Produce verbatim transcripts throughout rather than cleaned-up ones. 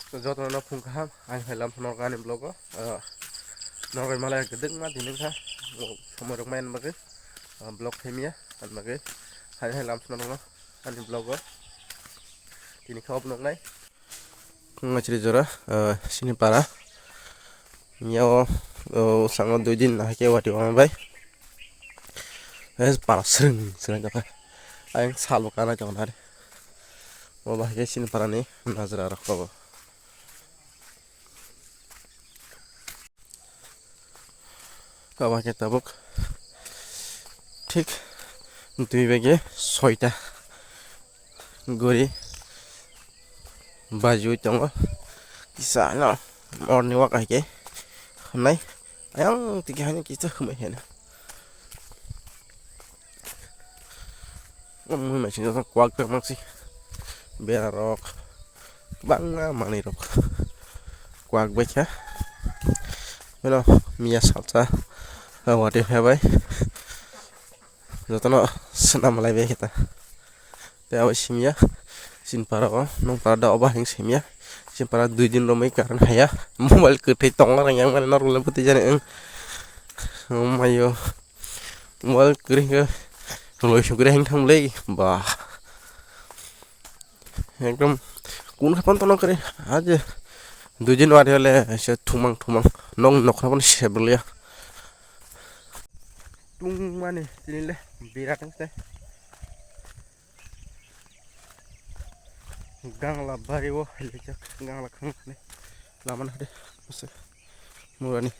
Jotono phung kaham, ang hai lam phano ani vlog o, ah, norok malai kwdwkma tini kha, o somoi rok mai bagwi, ah, vlog khaimya, ani bagwi hai hai lam phano norok ani vlog o tini kha obo nuknai. Ngachiri jora, ah, sini para, yao, oh, sango dui din nahake wati wama bai, eh, para srwng srwng jaka, ayang salo kana jona re, o bahai sini para ni najra rok kobo. Abo khe tabuk thik dui bage soita gori bajiui tongo. Kisa no morning walk hai khe hwnwi ayang tiki haino kisa hwnwi heno. Mui machine jok kwak tok maksi bera rok kwbangma manwi rok kwak bai kha. Beno miya salsa wati phabai jotono swnam lai bai khe ta. Tei abo simya sinpara o nung para da obo hing simya sinpara dui din romwi current haya mobile kwthwi tongla rang yang mani norok le bwtwi jani wng. Mayo. Mobile kwrwi hwnkhe rwlwi sugri hang thang le ba. Ekdom kun kha pon tono kwrwi aje dui din wari hole se thumang thumang nok nokra pon se bwlya. Tungmani tini le birat wngte. Gangla bari o hilaijak gangla khangni lama nahde murani.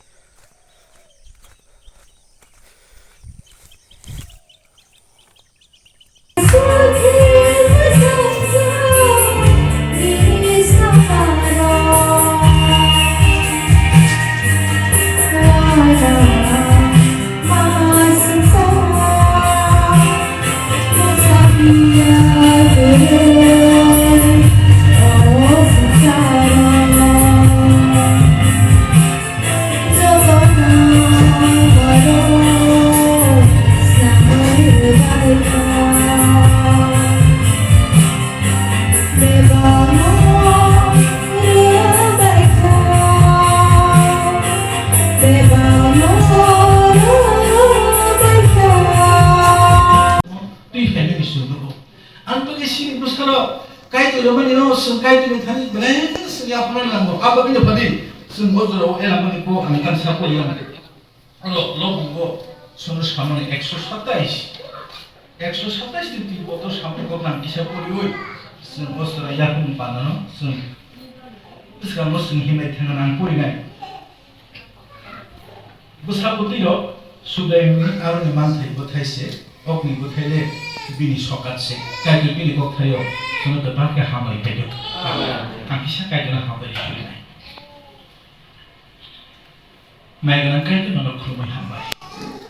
Twi family swngo. Ang twi sini bwskango Kaitor romani no swng Kaitor ni thani belai swng ya phano nango. Abo bini phadi swng o jora o ela mani ko ang kan sa ko yang. Oro lo bungo swng samani ekso satais. Ekso satais ni twi boto samani ko nang kisa poriwi swng o sora ya phano panano swng bwskango swng hinai thana nang porinai. Bwsa bwtwi rok Subraiyungni aroni manthai bwthai se, okni bwthai le bini sokat se. Kaitor bini kokthaio chwngno kwtal khe hambai phaio. Amen. Ang kisa Kaitorno hambai rwinai. Mai gwnang Kaitor nono khulumui hambai.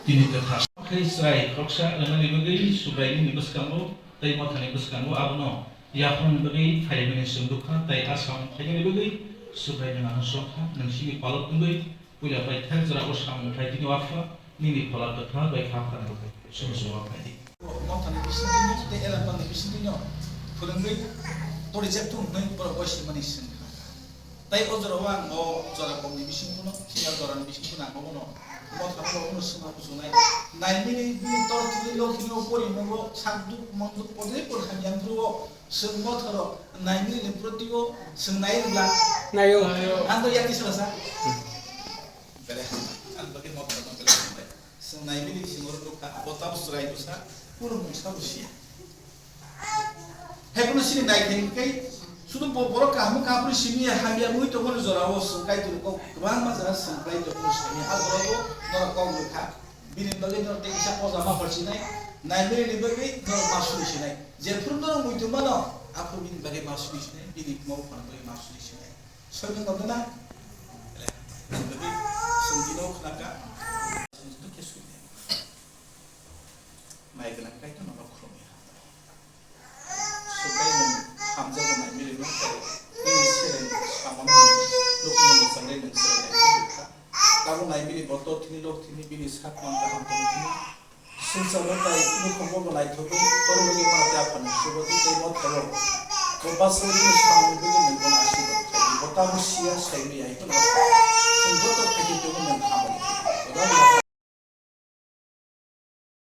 Tini kwthar khe chwrai khoroksa rwnani bagwi Subraiyungni bwskango tei mothani bwskango abono yaphangni bagwi phaimani chwng dukha tei a samung khainani bagwi Subraiyungno ang songkha, nwng chini palok wngwi Puila bai thang jora o samung khai tini o Apha, nini phola kwthar bai kha phano sumsuma khai di. Mothani bisingtwi tei elapani bisingtwi no phwrwngwi tori jeptung hwnwi borok bai simani sengkha. Tai o jora o ang o jora komni bisingtwi no, phiya jorani bisingtwi no ang bono mothano bono swnam muchungnai. Naimini bini tor tini lo tini o pori nogo sak duk mang duk podre por hamya phuru o Chwng mothoro naimilini proti o chwng nai rwla. Naio. Ang to yakni sala sa. Bele, ang to ke mothoro no bele. Chwng naimili chwng oro nukha, bo tabuk chwrai bwsa, kunu mungsa bo siya. Hai kunu sini nai thai kai, sudu bo borok kaham kaham simi hamya mui to moni jora o chwng kai turu kok kwbangma jora chwng kai to moni simi ha jora o norok kok nukha. Bini bagwi norok tei kisa poja ma pharchinai, naimilini bagwi norok ma suri sinai. Jephuru norok muitu mano, aphuru bini bagwi ma suri sinai, bini mokol phano bagwi ma suri sinai. Soino nokna? Bini bagwi chwng bino khnaka. Chwng joto khe suri nai. Mai gwnang Kaitor nono khulumwi hambai. Subraiyung hamjakgo naimilino tei nini seleng samano nukno mwchangwi nwng chwrainaikhe rwkha. Tabuk naimili bo to thini lok thini bini sak man kaham tong thini. Swngcharno tai nukhungbo bo naithogwi tormani mate aphano suboti tei mothoro bo bachai bini samungni bagwi nwng bono asirwad khlai di. Bo Abo siya saimaya, ito no.